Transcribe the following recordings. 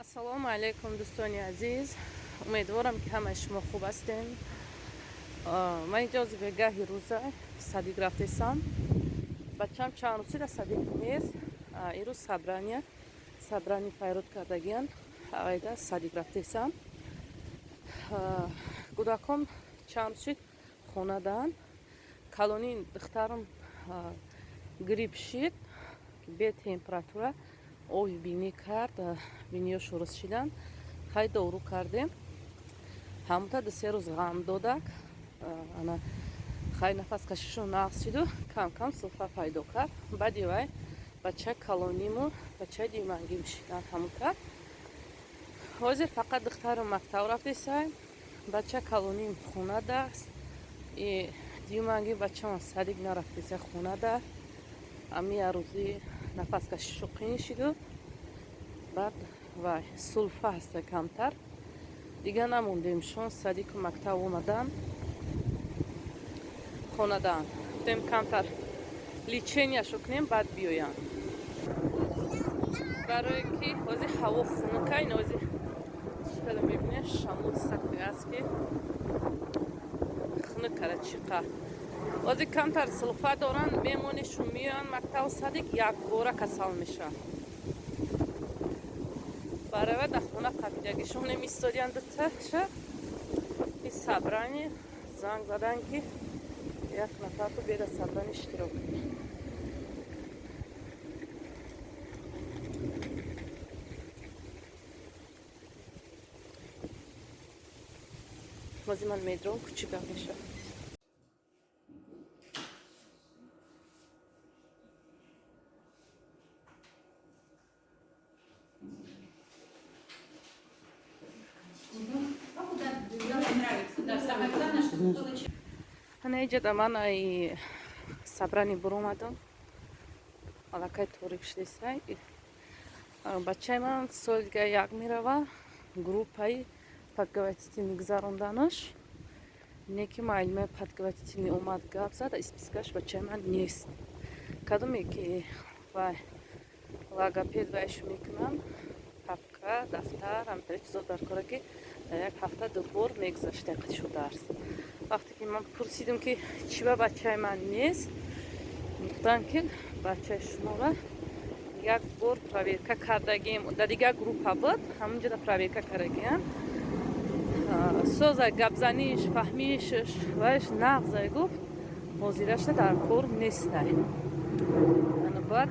Ассалому алайкум, дӯстони азиз. Умедворам, ки ҳамаи шумо хуб ҳастем. Ман инҷо бегаҳи рӯза садик рафтесам. Бачам чанд рӯз шуда садик нест. Ирӯз собрание файрод кардагиян, айда садик рафтесам. Кӯдакон чанд рӯз шид хонадаанд. Калонии духтарам грипп шид, бе температура, оби бинӣ кард, биниёш рӯз шиданд. Хай, дору кардем, ҳамута 2-се рӯз ғам додак. Ана, хай, нафаскашишу нағз шиду кам кам сулфа пайдо кард. Баъди вай бачаи калониму бачаи димангим шиданд ҳамута. Ҳозир фақат духтарам мактаб рафтесай, бача калоним хонадааст, диманги бачаам садик нарафтеса, хонада. Ами ярӯзи нафаскашишу қин шиду баъд вай сулфа ҳаста камтар. Дига намондем шон, садику мактаб омадан, хонадаанд. Гуфтем, камтар лечения шо кунем, баъд биёянд, барое ки ҳозир ҳаво хунука. Ин ҳозир чикада мебинем, шамол сахте аст, ки хунук кара чиқа. Ҳозир камтар сулфа доранд, мемонишун, меоянд мактабу садик, якбора касал мешаванд. Барава дар хона қапидагишон меистодиянд дуташа. И собрание занг задан, ки як нафарто беда собрание иштирок кунед. Ҳозир ман медром, кучи гап мешавад. Нам нравится, да. Самое главное, чтобы было Ана, иҷода ман ай собрание буромадам, аллакай торик шудесай. Бачаи ман соли дига як мерава, группаи подготовительный гузаронданаш. Не ки муаллимаи подготовительный омад, гап зад, списка ш бачаи ман нест. Кадоме ки вай логопед вайш мекунам, папка, дафтар, ҳамтари чизо дар кора, ки дар як ҳафта ду бор мегузашта қишу дарс. Вақте ки ман пурсидам, ки чӣ ба бачаи ман нест, гуфтанд, ки бачаи шуморо як бор проверка кардагим, дар дигар группа буд, ҳамунҷода проверка кардагиам, соза гапзаниш, фаҳмишаш вайш нағзай, гуфт, ҳозирашта дар кор нестай. Ана, баъд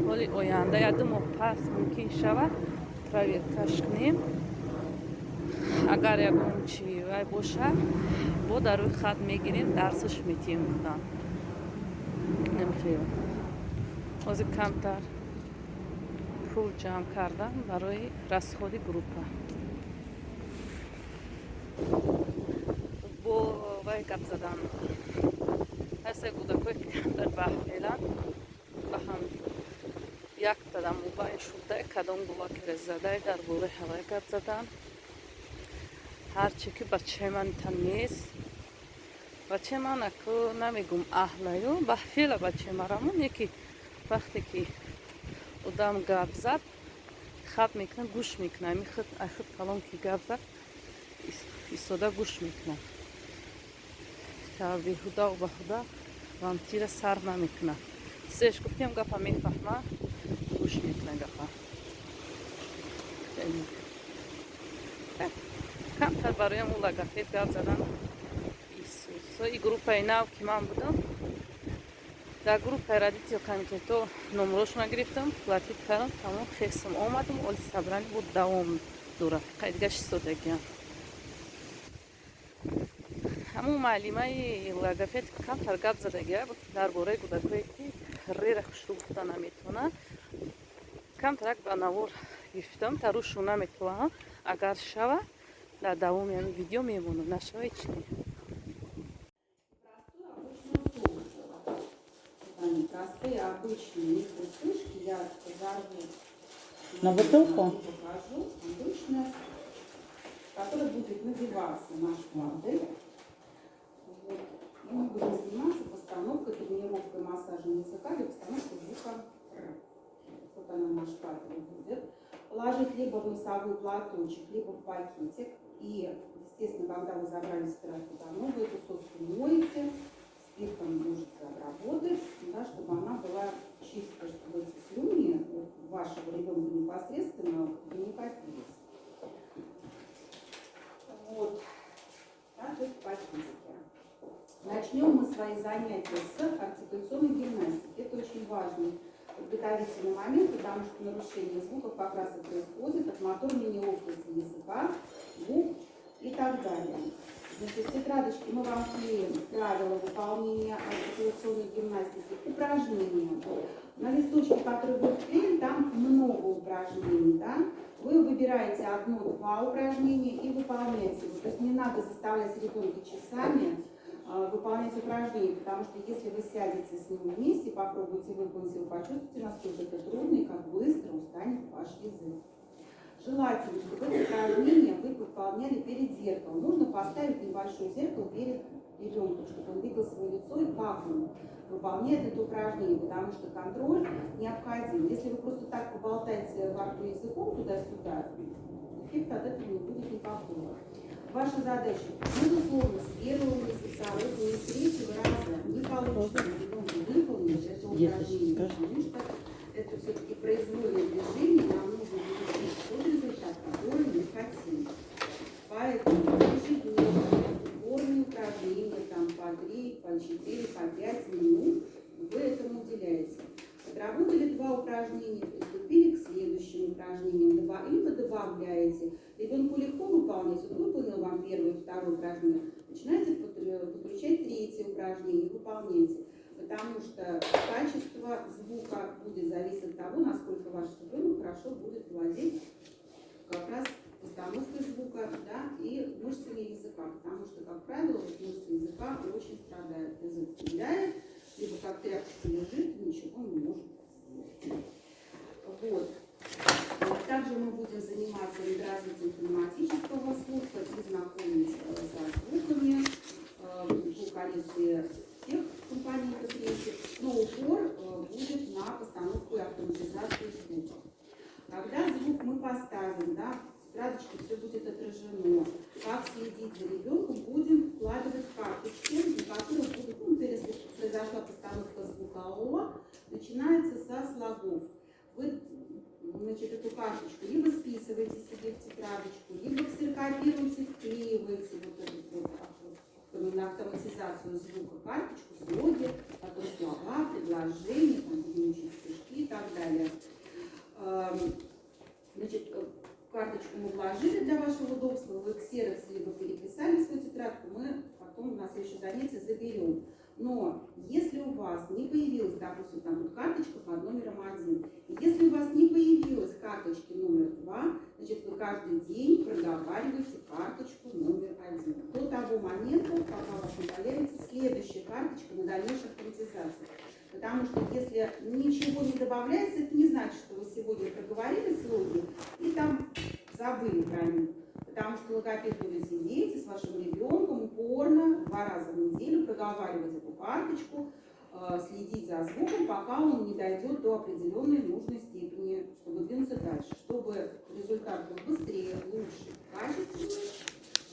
ҳоли оянда, як 2 моҳ пас мумкин шавад, проверка ш кунем. Агар ягон чи вай бошад, бо дар рӯи хат мегирем, дарсаш метиҳем, гуфтам. Намехел ҳозир камтар пул ҷамъ кардам барои расход и группа. Бо вай гап задан ҳаста, кӯдакое ки камтар баҳфеланд, ба ҳам яктада мубайн шуда, кадом гулакере задай, дар бораи ҳавай гап задан. Ҳарче ки бачаи ман та нест, бачаи ман аку намегум аҳлаю баҳфела бачаи марамон, яки вақте ки одам гап зад, хат мекунад, гӯш мекунад. Ами худ ай худ калон ки гап зад, истода гӯш мекунад, та беҳудау баҳуда ғамтира сар намекунад. Сеш гуфтем, гапа мефаҳма, гӯш мекунад гапа. Камтар бароям у логопед гап задан. И группаи нав ки ман будам, дар группаи родитель комитето номрошона гирифтам, платить кардам, тамом, хесам, омадам. Оли собрание буд, давом дорад, қайдигаш истодагиам. Ҳамун муаллимаи логопед камтар гап задагия дар бораи кӯдакое, ки рера хушрӯ гуфта наметавонанд. Камтарак ба навор гирифтам, та рӯшу наметавонам. Агар шава, дар давоми ҳамин видео мемонам, нашава, ҳеч не. Простую обычную сумочку. Они простые, обычные, не пустышки. Я разорву. На бутылку? Покажу. Обычная, которая будет надеваться на шпатель. Вот. И мы будем заниматься постановкой, тренировкой массажем языка для постановки звука «р». Вот она на шпателе будет. Положить либо в носовой платочек, либо в пакетик. И, естественно, когда вы забрали стиралку домой, вы эту соску моете, спиртом можете обработать, да, чтобы она была чистая, чтобы эти слюни у вашего ребенка непосредственно не копились. Вот. Да, то есть пакетики. Начнем мы свои занятия с артикуляционной гимнастики. Это очень важный подготовительный момент, потому что нарушение звуков как раз и происходит от моторной неловкости языка, губ и так далее. Значит, в тетрадочке мы вам клеим правила выполнения артикуляционной гимнастики, упражнения. На листочке, который будет вклеен, там много упражнений. Да? Вы выбираете одно-два упражнения и выполняете его. То есть не надо заставлять ребенка часами выполнять упражнения, потому что если вы сядете с ним вместе, попробуйте выполнить, вы почувствуете, насколько это трудно и как быстро устанет ваш язык. Желательно, чтобы эти упражнения вы выполняли перед зеркалом. Нужно поставить небольшое зеркало перед ребенком, чтобы он видел свое лицо и как он выполняет это упражнение, потому что контроль необходим. Если вы просто так поболтаете во рту языком туда-сюда, эффекта от этого не будет никакого. Ваша задача, безусловно, с первого, с второго, с третьего раза не получится ребенку выполнить это упражнение, потому что это все-таки произвольное движение, нам нужно получить тот результат, который мы хотим. Поэтому ежедневно упорные упражнения там, по 3, по 4, по 5 минут вы этому уделяете. Отработали два упражнения, приступили к следующим упражнениям, два, либо добавляете. Ребенку легко выполнять, он выполнил вам первое и второе упражнение, начинаете подключать третье упражнение, выполняете. Потому что качество звука будет зависеть от того, насколько ваш ребенок хорошо будет владеть как раз постановкой звука, да, и мышцами языка. Потому что, как правило, вот мышцы языка очень страдают. Язык стреляет, либо как тряпочка лежит, ничего не может сделать. Вот. Также мы будем заниматься развитием фонематического слуха и знакомить со звуками по коллекции всех компонентов речи, но упор будет на постановку и автоматизацию звуков. Когда звук мы поставим, да, в тетрадочке все будет отражено, как следить за ребенком, будем вкладывать карточки, на которых будет, ну, например, если произошла постановка звука О, начинается со слогов. Вы, значит, эту карточку либо списываете себе в тетрадочку, либо ксерокопируете, вклеиваете вот эту вот на автоматизацию звука карточку, слоги, потом слова, предложения, там будем учить стишки и так далее. Значит, карточку мы вложили для вашего удобства, вы ксерокс либо переписали в свою тетрадку, мы потом на следующее занятие заберем. Но если у вас не появилась, допустим, там вот карточка под номером 1, и если у вас не появилась карточки номер 2, значит, вы каждый день проговариваете карточку номер 1. До того момента, пока у вас не появится следующая карточка на дальнейшую автоматизацию. Потому что если ничего не добавляется, это не значит, что вы сегодня проговорили слоги и там забыли про них. Потому что логопед будет сидеть и с вашим ребенком упорно 2 раза в неделю проговаривать эту карточку, следить за звуком, пока он не дойдет до определенной нужной степени, чтобы двинуться дальше. Чтобы результат был быстрее, лучше, качественнее,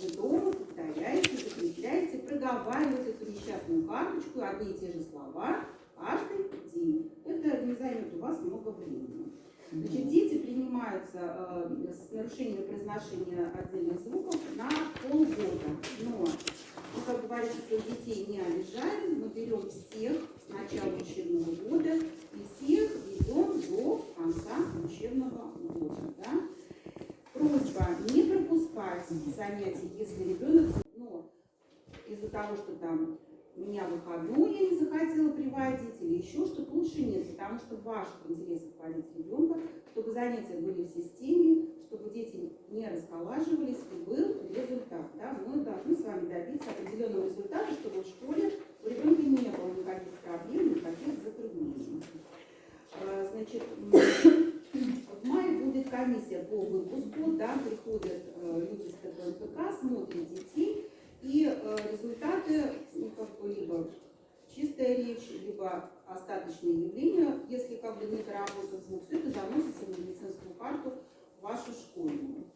вы дома повторяете, закрепляете, проговариваете эту несчастную карточку, одни и те же слова каждый день. Это не займет у вас много времени. Значит, дети принимаются с нарушением произношения отдельных звуков на полгода. Но, ну, как говорится, детей не обижаем, мы берем всех с начала учебного года и всех ведем до конца учебного года. Да? Просьба не пропускать занятия, если ребенок, но из-за того, что там меня выходную я не захотела приводить или еще что-то, лучше нет, потому что в ваших интересах водить ребенка, чтобы занятия были в системе, чтобы дети не расхолаживались и был результат. Да? Мы должны с вами добиться определенного результата, чтобы в школе у ребенка не было никаких проблем, никаких затруднений. Значит, в мае будет комиссия по выпуску, да, приходят люди с ТБМПК, смотрят детей. И результаты, ну, как бы, либо чистая речь, либо остаточные явления, если как бы не доработан звук, все это заносится в медицинскую карту вашу школьную.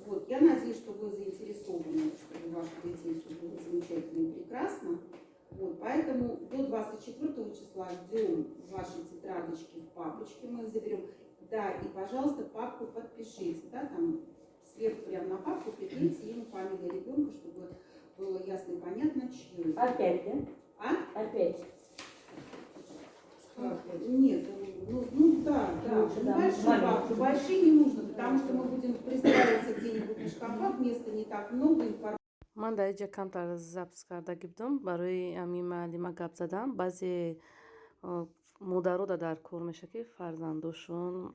Вот, я надеюсь, что вы заинтересованы, чтобы у ваших детей все было замечательно и прекрасно. Вот, поэтому до 24 числа ждем ваши тетрадочки в папочке, мы их заберем. Да, и, пожалуйста, папку подпишите, да, там сверху прямо на папку приклейте имя, фамилия ребенка, чтобы было ясно и понятно, чье это. Опять, да? А? Опять. Нет, ну да, да. Лучше, да. Большую папку, большие не нужно, потому что мы будем пристраиваться где-нибудь на шкафах, места не так много, информации. Ман дар инҷа камтар запись карда будам барои ҳамин муаллима гап задам. Баъзе модаро дар кор мешавад, ки фарзандошон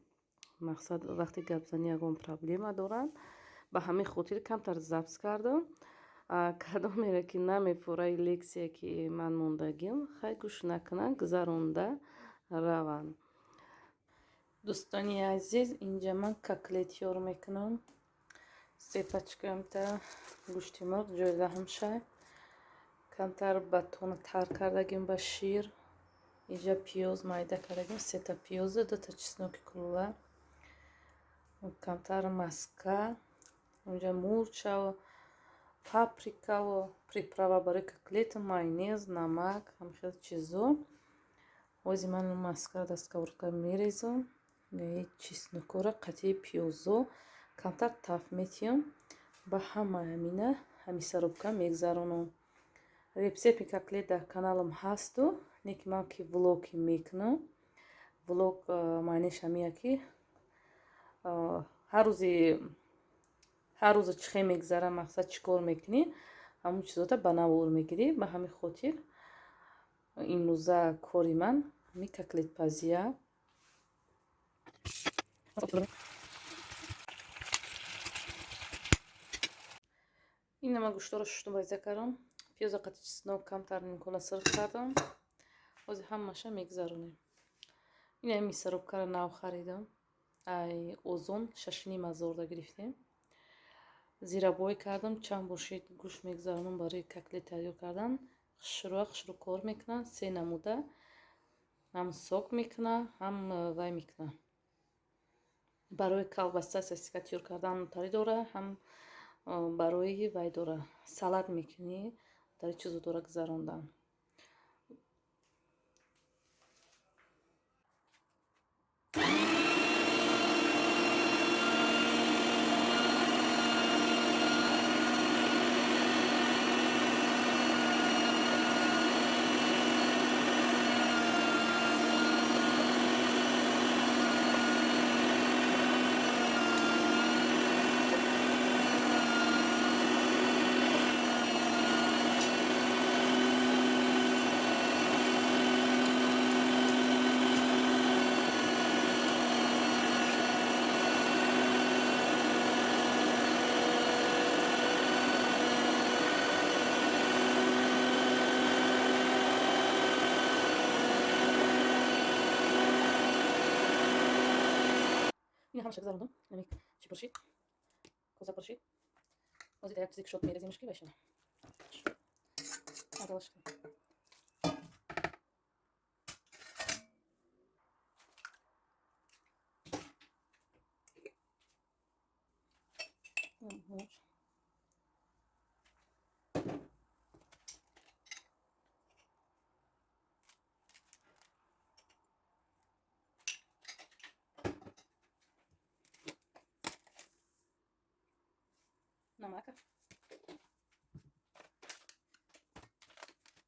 мақсад вақти гапзанӣ ягон проблема доранд. Ба ҳамин хотир камтар запись кардам. Кадомере ки намефураи лексия, ки ман мондагим, хай гӯш накунанд, гузаронда раванд. Дӯстони азиз, инҷа ман котлет тайёр мекунам. Се пачкамта гӯшти мурғ ҷои лаҳмшай, камтар батона тар кардагим ба шир. Инҷа пиёз майда кардагим, сета пиёзу дута чесноки кулула, камтар маска, унҷа мурчаву паприкаву приправа барои котлет, майонез, намак, ҳамхел чизо. Ҳози ман маскаро дар сковородка мерезам, чеснокора қатъи пиёзо камтар таф метиҳам, ба ҳама ҳамина мясорубка мегзаронам. Рецепти котлет дар каналам ҳасту, не ки ман ки влоги мекунам. Влог маънеш ҳамия, ки ҳар рӯза чӣ хел мегзара, мақсад чӣ кор мекунӣ, ҳамун чизота ба навор мегирӣ. Ба ҳамин хотир имрӯза кори ман ҳамин котлетпазия. Ина ман гӯштҳоро шуштум, майда кардам, пиёза қатъи чеснок камтар нимкора сирх кардам. Ҳозир ҳамаша мегзаронем. Ина мясорубкаро нав харидам, ай Озон шашним ҳазорда гирифтем. Зирабой кардам, чанд бошид гӯшт мегзаронам барои котлет тайёр кардан. Хушрӯа хушрӯ кор мекунад, се намуда ҳам сок мекунад, ҳам вай мекунад. Барои колбаса, сосиска тайёр кардан тари дора, ҳам барои вай дора, салат мекунӣ, дар чизо дора гузарондан. Ина ҳамаша гузарондам. Нами чӣ пуршид? Коза пуршид. Ҳозир як чизи кушод мереземш, ки вайшава. Адалаш. Мурч. Намака.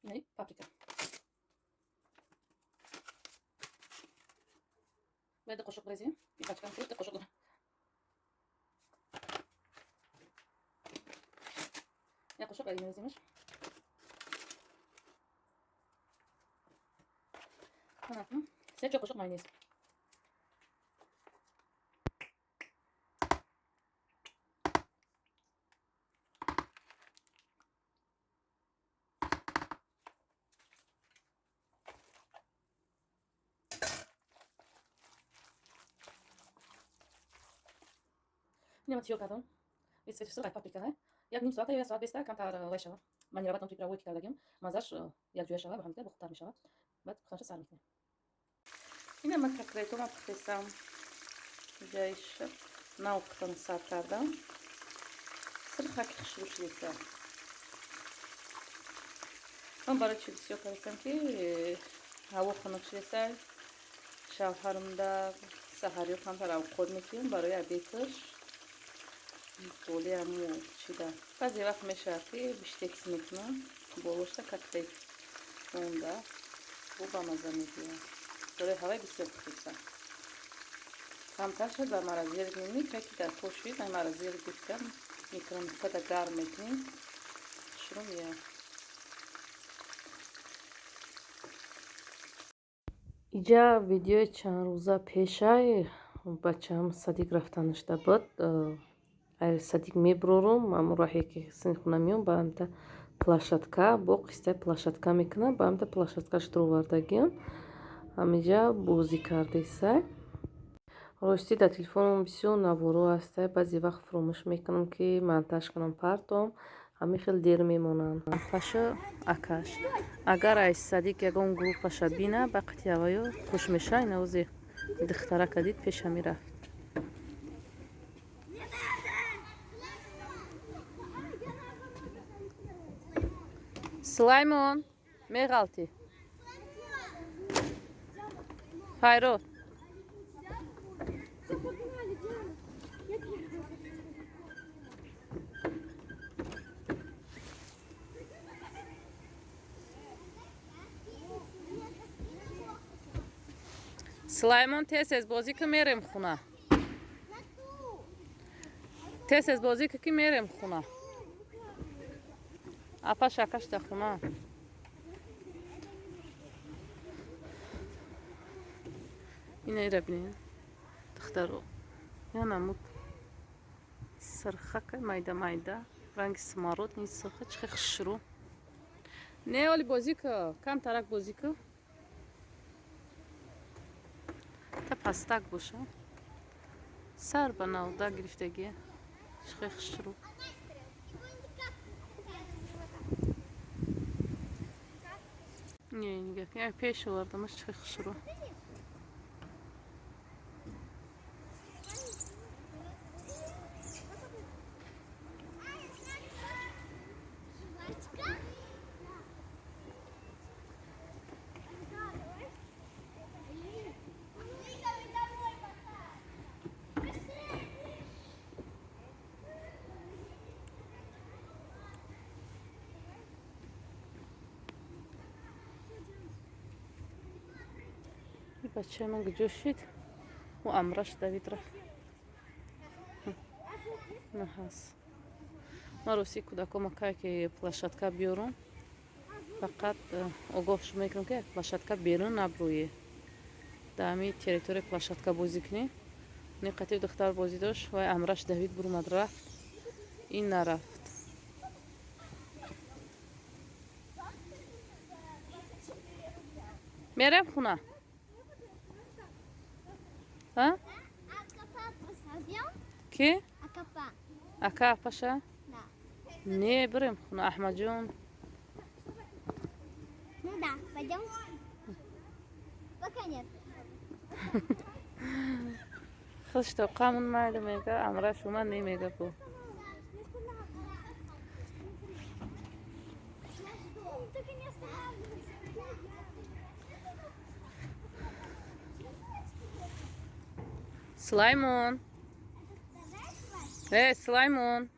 И паприка. Баъд қошуқ брезем. Пачкам ду қошуқ дорам. Як қошуқ ай мереземш. Се чор қошуқ майонез. Инама тиёр кардам. Цвети сурх, паприка. Як ним соата ё як соат беста камтар вай шава. Маринованный приправой ки кардагим, мазаш якҷоя шава, ба ҳамдига бохубтар мешава. Баъд пухтанша сар мекунем. Ина ман котлетома пухтесам. Ҷои шуд. Нав пухтан сар кардам. Сирхаки хушрӯ шудеса. Ман барои чӣ бисёр кардам, ки ҳаво хунук шудеса, шавҳарамда саҳариё камтар авқот мекунем барои обедаш. Боли аму чида. Баъзе вақт мешавад, ки биштекс мекунам, болошта котлет монда, бо бамаза мегирам. Барои ҳавай бисёр пухтеса. Камтар шуд, ба морозилка мемонӣ, ки дар по шуд, ай морозилка гирифтам, микроволновкада гарм мекунем. Хушрӯ меяд. Иҷа видеои чанд рӯза пешай бачаам садик рафтанашда буд. Ай садик мебурорум, ҳамон роҳе ки синхона меом, ба ҳамта площадка, бо қистаи площадка мекунам, ба ҳамта площадкаш дуровардагиам. Ҳамиҷа бозӣ кардесай. Ростӣ дар телефонам бисёр наворо ҳастай, баъзе вақт фуромӯш мекунам, ки монтаж кунам, партом, ҳамин хел дер мемонанд. Апашу акаш. Агар ай садик ягон группаша бина, ба қити ҳаваё хуш меша, ина ози духтарака дид, пеша мерафт. Сулаймон, меғалтӣ. Файрод. Сулаймон, тез тез бозӣ ки, мерем хона. Тез тез бозӣ ки, мерем хона. Апаш, акаш дар хона. Ина ира бинед, духтаро. Я намуд сирхака майда майда, ранги смородини сирха, чӣ хушрӯ. Не, оли бозӣ ку, камтарак бозӣ ку. Та пастак боша. Сар ба навда гирифтагӣ. Чӣ хушрӯ. Не, нигоҳ, як пеш овардамаш, чӣ хушрӯ. Бачаи ман куҷо шид? Ӯ амраш давид, рафт. На ҳаст. Ман рости кӯдакома кай ки площадка биёрам, фақат огоҳ шумо мекунам, ки площадка берун набрӯе. Дар ҳамин территорияи площадка бозӣ кунӣ. Не, қатиб духтар бозӣ дошт, вай амраш давид, бурумад, рафт. Ин нарафт. Мерем хона. А? Ки? Ака апаша? Не, бирем хона, Аҳмадҷон. Ну да, пойдем. Пока нет. Худш тоқамон майли мега, амраш омад, не мега бо. Только не останавливайся. Сулаймон. Эй, Сулаймон.